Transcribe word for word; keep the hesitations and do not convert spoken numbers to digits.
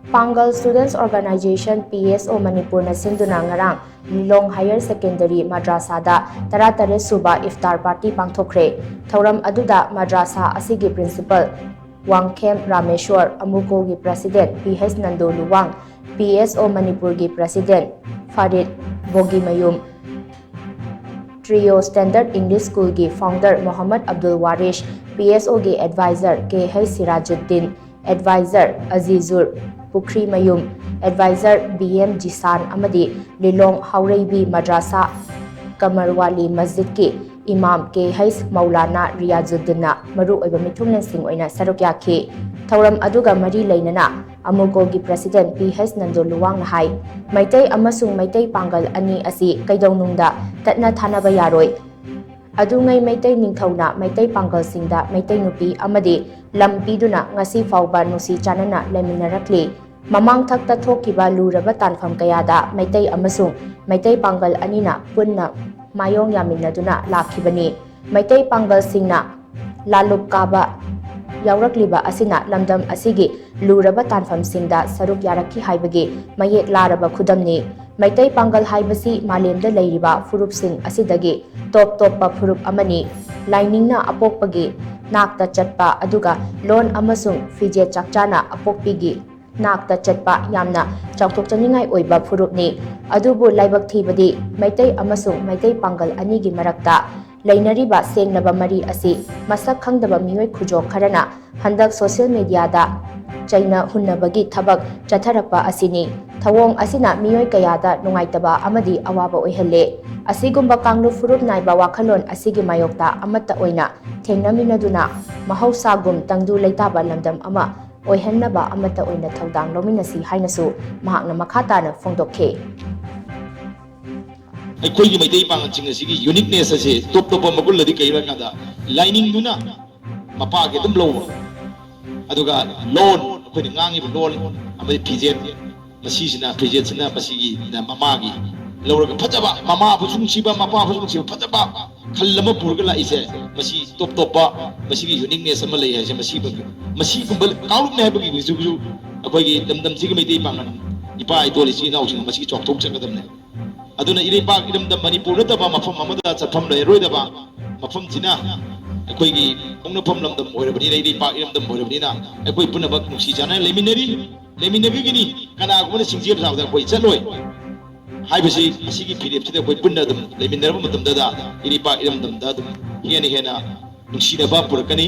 Pangal Students Organization, P S O, ꯃꯅꯤꯄꯨꯔꯅ ꯁꯤꯟꯗꯨꯅ ꯉꯔꯥꯡ ꯂꯤꯂꯣꯡ Higher Secondary ꯃꯗ꯭ꯔꯥꯁꯥꯗ ꯇꯔꯥꯇꯔꯦꯠ ꯁꯨꯕ ꯏꯐꯇꯥꯔ ꯄꯥꯔꯇꯤ ꯄꯥꯡꯊꯣꯛꯈ꯭ꯔꯦ꯫ ꯊꯧꯔꯝ ꯑꯗꯨꯗ ꯃꯗ꯭ꯔꯥꯁꯥ ꯑꯁꯤꯒꯤ principal ꯋꯥꯡꯈꯦꯝ ꯔꯥꯃꯦꯁꯣꯔ, ꯑꯃꯨꯀꯣꯒꯤ president P H Nando Luwang, P S O ꯃꯅꯤꯄꯨꯔꯒꯤ president Farid Bogimayum, Trio Standard English Schoolꯒꯤ founder Mohammad Abdul Waris, P S Oꯒꯤ advisor K H Sirajuddin, advisor Azizur Pukhrimayum, advisor B M Jishan ꯑꯃꯗꯤ ꯂꯤꯂꯣꯡ ꯍꯥꯎꯔꯩꯕꯤ ꯃꯗ꯭ꯔꯥꯁꯥ ꯀꯃꯔꯋꯥꯂꯤ ꯃꯁꯖꯤꯗꯀꯤ ꯏꯃꯥꯝ ꯀꯦ ꯍꯩꯆ ꯃꯧꯂꯥꯅꯥ ꯔꯤꯌꯥꯖꯨꯗꯤꯟꯅ ꯃꯔꯨꯑꯣꯏꯕ ꯃꯤꯊꯨꯡꯂꯦꯟꯁꯤꯡ ꯑꯣꯏꯅ ꯁꯔꯨꯛ ꯌꯥꯈꯤ꯫ ꯊꯧꯔꯝ ꯑꯗꯨꯒ ꯃꯔꯤ ꯂꯩꯅꯅ ꯑꯃꯨꯀꯣꯒꯤ president ꯄꯤ ꯍꯩꯆ ꯅꯟꯗꯣ ꯂꯨꯋꯥꯡꯅ ꯍꯥꯏ, ꯃꯩꯇꯩ ꯑꯃꯁꯨꯡ ꯃꯩꯇꯩ ꯄꯥꯡꯒꯜ ꯑꯅꯤ ꯑꯁꯤ ꯀꯩꯗꯧꯅꯨꯡꯗ ꯇꯠꯅ ꯊꯥꯅꯕ ꯌꯥꯔꯣꯏ꯫ ꯑꯗꯨꯉꯩ ꯃꯩꯇꯩ ꯅꯤꯡꯊꯧꯅ ꯃꯩꯇꯩ ꯄꯥꯡꯒꯜꯁꯤꯡꯗ ꯃꯩꯇꯩ ꯅꯨꯄꯤ ꯑꯃꯗꯤ ꯂꯝ ꯄꯤꯗꯨꯅ ꯉꯁꯤ ꯐꯥꯎꯕ ꯅꯨꯡꯁꯤ ꯆꯥꯟꯅꯅ ꯂꯩꯃꯤꯟꯅꯔꯛꯂꯤ꯫ ꯃꯃꯥꯡꯊꯛꯇ ꯊꯣꯛꯈꯤꯕ ꯂꯨꯔꯕ ꯇꯥꯟꯐꯝ ꯀꯌꯥꯗ ꯃꯩꯇꯩ ꯑꯃꯁꯨꯡ ꯃꯩꯇꯩ ꯄꯥꯡꯒꯜ ꯑꯅꯤꯅ ꯄꯨꯟꯅ ꯃꯥꯌꯣꯡ ꯌꯥꯃꯤꯟꯅꯗꯨꯅ ꯂꯥꯛꯈꯤꯕꯅꯤ꯫ ꯃꯩꯇꯩ ꯄꯥꯡꯒꯜꯁꯤꯡꯅ ꯂꯥꯂꯨꯞ ꯀꯥꯕ ꯌꯥꯎꯔꯛꯂꯤꯕ ꯑꯁꯤꯅ ꯂꯝꯗꯝ ꯑꯁꯤꯒꯤ ꯂꯨꯔꯕ ꯇꯥꯟꯐꯝꯁꯤꯡꯗ ꯁꯔꯨꯛ ꯌꯥꯔꯛꯈꯤ ꯍꯥꯏꯕꯒꯤ ꯃꯌꯦꯛ ꯂꯥꯔꯕ ꯈꯨꯗꯝꯅꯤ꯫ ꯃꯩꯇꯩ ꯄꯥꯡꯒꯜ ꯍꯥꯏꯕꯁꯤ ꯃꯥꯂꯦꯝꯗ ꯂꯩꯔꯤꯕ ꯐꯨꯔꯨꯞꯁꯤꯡ ꯑꯁꯤꯗꯒꯤ ꯇꯣꯞ ꯇꯣꯞꯄ ꯐꯨꯔꯨꯞ ꯑꯃꯅꯤ꯫ ꯂꯥꯏꯅꯤꯡꯅ ꯑꯄꯣꯛꯄꯒꯤ ꯅꯥꯛꯇ ꯆꯠꯄ, ꯑꯗꯨꯒ ꯂꯣꯟ ꯑꯃꯁꯨꯡ ꯐꯤꯖꯦꯠ ꯆꯥꯛꯆꯥꯅ ꯑꯄꯣꯛꯄꯤꯒꯤ ꯅꯥꯛꯇ ꯆꯠꯄ ꯌꯥꯝꯅ ꯆꯥꯎꯊꯣꯛꯆꯅꯤꯡꯉꯥꯏ ꯑꯣꯏꯕ ꯐꯨꯔꯨꯞꯅꯤ꯫ ꯑꯗꯨꯕꯨ ꯂꯥꯏꯕꯛ ꯊꯤꯕꯗꯤ ꯃꯩꯇꯩ ꯑꯃꯁꯨꯡ ꯃꯩꯇꯩ ꯄꯥꯡꯒꯜ ꯑꯅꯤꯒꯤ ꯃꯔꯛꯇ ꯂꯩꯅꯔꯤꯕ ꯁꯦꯡꯂꯕ ꯃꯔꯤ ꯑꯁꯤ ꯃꯁꯛ ꯈꯪꯗꯕ ꯃꯤꯑꯣꯏ ꯈꯨꯖꯣꯛ ꯈꯔꯅ ꯍꯟꯗꯛ social mediaꯗ ꯆꯩꯅ ꯍꯨꯟꯅꯕꯒꯤ ꯊꯕꯛ ꯆꯠꯊꯔꯛꯄ ꯑꯁꯤꯅꯤ꯫ ꯊꯧꯑꯣꯡ ꯑꯁꯤꯅ ꯃꯤꯑꯣꯏ ꯀꯌꯥꯗ ꯅꯨꯡꯉꯥꯏꯇꯕ ꯑꯃꯗꯤ ꯑꯋꯥꯕ ꯑꯣꯏꯍꯜꯂꯦ꯫ ꯑꯁꯤꯒꯨꯝꯕ ꯀꯥꯡꯂꯨꯞ ꯐꯨꯔꯨꯞ ꯅꯥꯏꯕ ꯋꯥꯈꯜꯂꯣꯟ ꯑꯁꯤꯒꯤ ꯃꯥꯌꯣꯛꯇ ꯑꯃꯠꯇ ꯑꯣꯏꯅ ꯊꯦꯡꯅꯃꯤꯟꯅꯗꯨꯅ ꯃꯍꯧꯁꯥꯒꯨꯝ ꯇꯪꯗꯨ ꯂꯩꯇꯥꯕ ꯂꯝꯗꯝ ꯑꯃ ꯑꯣꯏꯍꯟꯅꯕ ꯑꯃꯠꯇ ꯑꯣꯏꯅ ꯊꯧꯗꯥꯡ ꯂꯧꯃꯤꯟꯅꯁꯤ ꯍꯥꯏꯅꯁꯨ ꯃꯍꯥꯛꯅ ꯃꯈꯥ ꯇꯥꯅ ꯐꯣꯡꯗꯣꯛꯈꯤ꯫ ꯑꯩꯈꯣꯏꯒꯤ ꯃꯩꯇꯩ ꯄꯥꯉꯜꯁꯤꯡ ꯑꯁꯤꯒꯤ uniqueness ꯑꯁꯤ ꯇꯣꯞ ꯇꯣꯞꯄ ꯃꯒꯨꯟ ꯑꯗꯤ ꯀꯩ ꯍꯥꯏꯔꯀꯥꯟꯗ, ꯂꯥꯏꯅꯤꯡꯗꯨꯅ ꯃꯄꯥꯒꯤ ꯑꯗꯨꯝ ꯂꯧꯕ, ꯑꯗꯨꯒ ꯂꯣꯟ, ꯑꯩꯈꯣꯏꯅ ꯉꯥꯡꯉꯤꯕ ꯂꯣꯟ ꯑꯃꯗꯤ ꯐꯤꯖꯦꯠ, ꯃꯁꯤꯁꯤꯅ, ꯐꯤꯖꯦꯠꯁꯤꯅ ꯃꯁꯤꯒꯤ ꯃꯃꯥꯒꯤ ꯂꯧꯔꯒ ꯐꯖꯕ, ꯃꯃꯥꯕꯨꯁꯨ ꯅꯨꯡꯁꯤꯕ, ꯃꯄꯥꯕꯨꯁꯨ ꯅꯨꯡꯁꯤꯕ, ꯐꯖꯕ ꯈꯜ ꯑꯃ ꯄꯨꯔꯒ ꯂꯥꯛꯏꯁꯦ꯫ ꯃꯁꯤ ꯇꯣꯞ ꯇꯣꯞꯄ, ꯃꯁꯤꯒꯤ uniqueness ꯑꯃ ꯂꯩ ꯍꯥꯏꯁꯦ꯫ ꯃꯁꯤ, ꯃꯁꯤꯒꯨꯝꯕ ꯀꯥꯡꯂꯨꯞꯅꯤ ꯍꯥꯏꯕꯒꯤ ꯍꯧꯖꯤꯛ ꯍꯧꯖꯤꯛ ꯑꯩꯈꯣꯏꯒꯤ ꯂꯝꯗꯝꯁꯤꯒꯤ ꯃꯩꯇꯩ ꯄꯥꯉꯜ ꯏꯄꯥ ꯏꯇꯣꯜ ꯏꯆꯤꯜ ꯏꯅꯥꯎꯁꯤꯡ ꯃꯁꯤꯒꯤ ꯆꯥꯎꯊꯣꯛꯆꯒꯗꯕꯅꯦ꯫ ꯑꯗꯨꯅ ꯏꯔꯩꯄꯥꯛ ꯏꯔꯝꯗꯝ ꯃꯅꯤꯄꯨꯔ ꯅꯠꯇꯕ ꯃꯐꯝ ꯑꯃꯗ ꯆꯠꯐꯝ ꯂꯩꯔꯔꯣꯏꯗꯕ ꯃꯐꯝꯁꯤꯅ ꯑꯩꯈꯣꯏꯒꯤ ꯄꯣꯛꯅꯐꯝ ꯂꯝꯗꯝ ꯑꯣꯏꯔꯕꯅꯤꯅ, ꯏꯔꯩꯄꯥꯛ ꯏꯔꯝꯗꯝ ꯑꯣꯏꯔꯕꯅꯤꯅ ꯑꯩꯈꯣꯏ ꯄꯨꯝꯅꯃꯛ ꯅꯨꯡꯁꯤ ꯆꯥꯟꯅꯅ ꯂꯩꯃꯤꯟꯅꯔꯤ, ꯂꯩꯃꯤꯟꯅꯕꯤꯒꯅꯤ꯫ ꯀꯅꯥꯒꯨꯝꯕꯅ ꯁꯤꯡꯖꯦꯜ ꯁꯥꯕꯗ ꯑꯩꯈꯣꯏ ꯆꯠꯂꯣꯏ ꯍꯥꯏꯕꯁꯤ ꯑꯁꯤꯒꯤ ꯐꯤꯔꯦꯞꯁꯤꯗ ꯑꯩꯈꯣꯏ ꯄꯨꯟꯅ ꯑꯗꯨꯝ ꯂꯩꯃꯤꯟꯅꯔꯕ ꯃꯇꯝꯗꯗ ꯏꯔꯩꯄꯥꯛ ꯏꯔꯝꯗꯝꯗ ꯑꯗꯨꯝ ꯍꯦꯟꯅ ꯍꯦꯟꯅ ꯅꯨꯡꯁꯤꯅꯕ ꯄꯨꯔꯛꯀꯅꯤ꯫